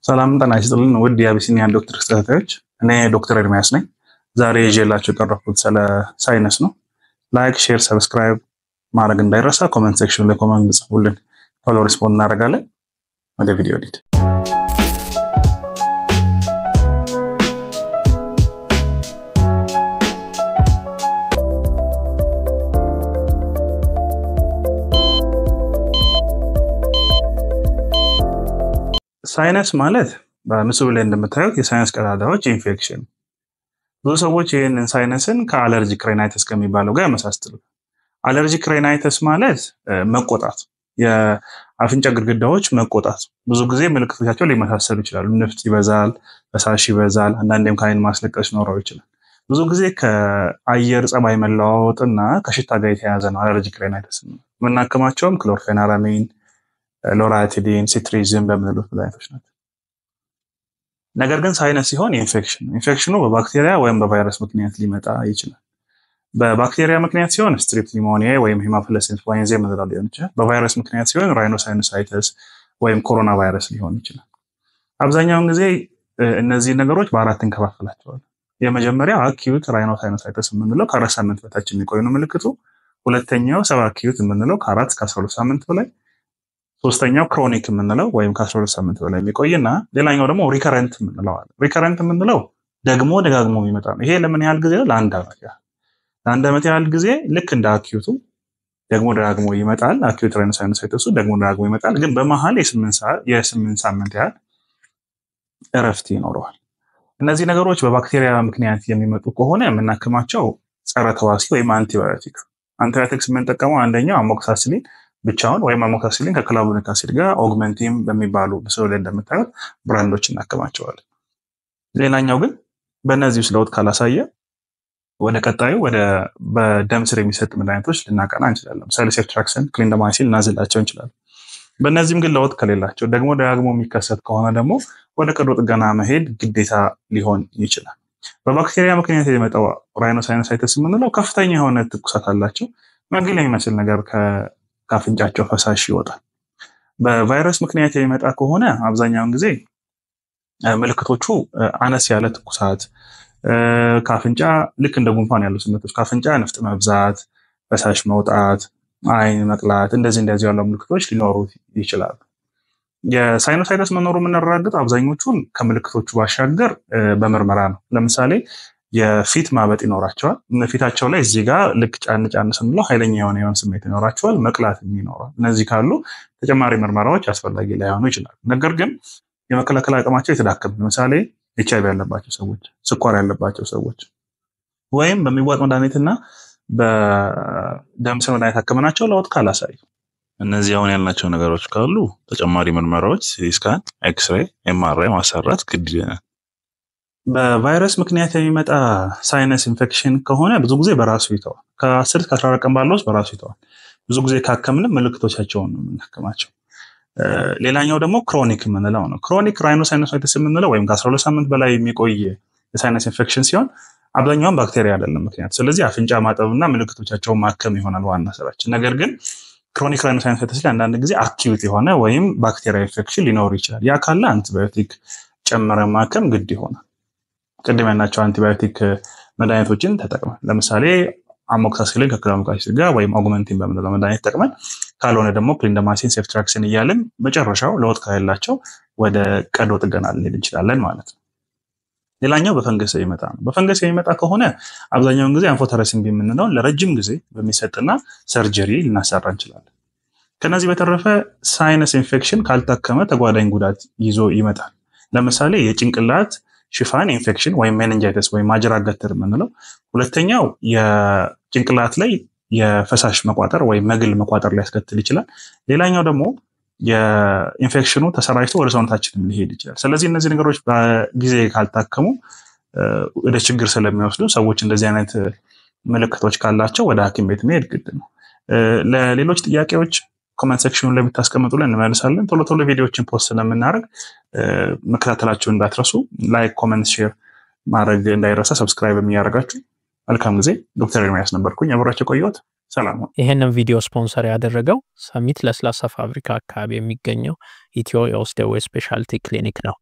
ሰላም ጤና ይስጥልን ውድ የአቢሲኒያን ዶክተር ተከታታዮች፣ እኔ ዶክተር ኤርሚያስ ነኝ። ዛሬ ይዤላችሁ የቀረብኩት ስለ sinus ነው። Like፣ share፣ subscribe ማድረግ እንዳይረሳ። Comment section ላይ comment ጽፉልን፣ ቶሎ respond እናደርጋለን። ወደ ቪዲዮ ሊድ። Sinus ማለት በምስሉ ላይ እንደምታዩት የ sinus ቀዳዳዎች ኢንፌክሽን። ብዙ ሰዎች ይህንን sinus ን ከ allergic rhinitis ከሚባለው ጋር ያመሳስሉታል። Allergic rhinitis ማለት መቆጣት፣ የአፍንጫ ግድግዳዎች መቆጣት። ብዙ ጊዜ ምልክቶቻቸው ሊመሳሰሉ ይችላሉ። ንፍጥ ይበዛል፣ ፈሳሽ ይበዛል፣ አንዳንዴም ከአይን ማስለቀስ ሊኖረው ይችላል። ብዙ ጊዜ ከአየር ጸባይ መለዋወጥና ከሽታ ጋር የተያያዘ ነው allergic rhinitis። የምናክማቸውም chlorpheniramine፣ loratadine፣ cetirizine በምንሉት መድኃኒቶች ናቸው። ነገር ግን sinus ሲሆን ኢንፌክሽን ነው። ኢንፌክሽኑ በባክቴሪያ ወይም በቫይረስ ምክንያት ሊመጣ ይችላል። በባክቴሪያ ምክንያት ሲሆን strep pneumoniae ወይም Haemophilus influenzae የምንለው ሊሆን ይችላል። በቫይረስ ምክንያት ሲሆን rhinosinusitis ወይም ኮሮና ቫይረስ ሊሆን ይችላል። አብዛኛውን ጊዜ እነዚህ ነገሮች በአራት እንከፋፍላቸዋለን። የመጀመሪያው acute rhinosinusitis የምንለው ከ4 ሳምንት በታች የሚቆይ ነው ምልክቱ። ሁለተኛው subacute የምንለው ከ4 እስከ 12 ሳምንት በላይ፣ ሶስተኛው chronic የምንለው ወይም ከ12 ሳምንት በላይ የሚቆይና ሌላኛው ደግሞ recurrent የምንለው አለ። Recurrent የምንለው ደግሞ ደጋግሞ የሚመጣ ነው። ይሄ ለምን ያህል ጊዜ ነው? ለአንድ ዓመት ያህል። ለአንድ ዓመት ያህል ጊዜ ልክ እንደ acute ኡ ደግሞ ደጋግሞ ይመጣል። Acute rhinosinusitis ኡ ደግሞ ደጋግሞ ይመጣል፣ ግን በመሀል የ8 ሳምንት ያህል እረፍት ይኖረዋል። እነዚህ ነገሮች በባክቴሪያ ምክንያት የሚመጡ ከሆነ የምናክማቸው ጸረ ተዋሲ ወይም antibiotic። Antibiotics የምንጠቀመው አንደኛው amoxicillin ብቻውን ወይም amoxicillin ከ clavulanic acid ጋር Augmentin በሚባሉ ምስሉ ላይ እንደምታዩት brand ኦች እናክማቸዋለን። ሌላኛው ግን በእነዚህ ውስጥ ለውጥ ካላሳየ ወደ ቀጣዩ ወደ በደም ስር የሚሰጥ መድኃኒቶች ልናቀና እንችላለን። ለምሳሌ ceftriaxone፣ clindamycin ልናዝላቸው እንችላለን። በእነዚህም ግን ለውጥ ከሌላቸው፣ ደግሞ ደጋግሞ የሚከሰት ከሆነ ደግሞ ወደ ቀዶ ጥገና መሄድ ግዴታ ሊሆን ይችላል። በባክቴሪያ ምክንያት የሚመጣው rhinosinusitis የምንለው ከፍተኛ የሆነ ትኩሳት አላቸው። መግል የሚመስል ነገር ከአፍንጫቸው ፈሳሽ ይወጣል። በቫይረስ ምክንያት የሚመጣ ከሆነ አብዛኛውን ጊዜ ምልክቶቹ አነስ ያለ ትኩሳት፣ ከአፍንጫ ልክ እንደ ጉንፋን ያሉ ስሜቶች፣ ከአፍንጫ ንፍጥ መብዛት፣ ፈሳሽ መውጣት፣ አይን መቅላት፣ እንደዚህ እንደዚህ ያሉ ምልክቶች ሊኖሩት ይችላሉ። የ sinusitis መኖሩ የምናረጋግጠው አብዛኞቹን ከምልክቶቹ ባሻገር በምርመራ ነው። ለምሳሌ የፊት ማበጥ ይኖራቸዋል። ፊታቸው ላይ እዚህ ጋር ልክ ጫን ጫን ስንለው ኃይለኛ የሆነ የሆነ ስሜት ይኖራቸዋል። መቅላት ይኖራል። እነዚህ ካሉ ተጨማሪ ምርመራዎች አስፈላጊ ላይሆኑ ይችላሉ። ነገር ግን የመከላከል አቅማቸው የተዳከመ፣ ለምሳሌ ኤችአይቪ ያለባቸው ሰዎች፣ ስኳር ያለባቸው ሰዎች ወይም በሚዋጥ መድኃኒትና በደም ስር መድኃኒት አክመናቸው ለውጥ ካላሳዩ። እነዚህ አሁን ያልናቸው ነገሮች ካሉ ተጨማሪ ምርመራዎች CT scan፣ X-ray፣ MRI ማሰራት ግድ ይለናል። በቫይረስ ምክንያት የሚመጣ sinus infection ከሆነ ብዙ ጊዜ በራሱ ይተዋል። ከ10 እስከ 14 ቀን ባለው ውስጥ በራሱ ይተዋል። ብዙ ጊዜ ካከምንም ምልክቶቻቸውን ነው የምናክማቸው። ሌላኛው ደግሞ chronic የምንለው ነው። Chronic rhinosinusitis የምንለው ወይም ከ12 ሳምንት በላይ የሚቆይ የ sinus infection ሲሆን አብዛኛውን ባክቴሪያ አይደለም ምክንያት። ስለዚህ አፍንጫ ማጠብና ምልክቶቻቸውን ማከም ይሆናል ዋና ስራችን። ነገር ግን chronic rhinosinusitis ላይ አንዳንድ ጊዜ acute የሆነ ወይም ባክቴሪያ ኢንፌክሽን ሊኖር ይችላል። ያ ካለ አንቲባዮቲክ ጨምረን ማከም ግድ ይሆናል። ቅድም ያልናቸው አንቲባዮቲክ መድኃኒቶችን ተጠቅመን፣ ለምሳሌ amoxicillin ከ clavulanic acid ጋር ወይም Augmentin በምንለው መድኃኒት ተጠቅመን፣ ካልሆነ ደግሞ clindamycin፣ ceftriaxone እያልን መጨረሻው ለውጥ ከሌላቸው ወደ ቀዶ ጥገና ልንሄድ እንችላለን ማለት ነው። ሌላኛው በፈንገስ የሚመጣ ነው። በፈንገስ የሚመጣ ከሆነ አብዛኛውን ጊዜ amphotericin B የምንለውን ለረጅም ጊዜ በሚሰጥና surgery ልናሰራ እንችላለን። ከነዚህ በተረፈ sinus infection ካልታከመ ተጓዳኝ ጉዳት ይዞ ይመጣል። ለምሳሌ የጭንቅላት ሽፋን ኢንፌክሽን ወይም meningitis ወይም ማጅራት ገትር የምንለው፣ ሁለተኛው የጭንቅላት ላይ የፈሳሽ መቋጠር ወይም መግል መቋጠር ሊያስከትል ይችላል። ሌላኛው ደግሞ የኢንፌክሽኑ ተሰራጭቶ ወደ ሰውነታችንም ሊሄድ ይችላል። ስለዚህ እነዚህ ነገሮች በጊዜ ካልታከሙ ወደ ችግር ስለሚወስዱ ሰዎች እንደዚህ አይነት ምልክቶች ካላቸው ወደ ሐኪም ቤት መሄድ ግድ ነው። ለሌሎች ጥያቄዎች comment section ኑ ላይ ብታስቀምጡልን እንመልሳለን። ቶሎ ቶሎ ቪዲዮዎችን post ስለምናደርግ መከታተላችሁን እንዳትረሱ። Like፣ comment፣ share ማድረግ እንዳይረሳ፣ subscribe የሚያደርጋችሁ። መልካም ጊዜ። ዶክተር ኤርሚያስ ነበርኩኝ አብራችሁ ቆየሁት። ሰላም። ይህንን ቪዲዮ ስፖንሰር ያደረገው ሰሚት ለስላሳ ፋብሪካ አካባቢ የሚገኘው ኢትዮ የውስጥ ደዌ specialty ክሊኒክ ነው።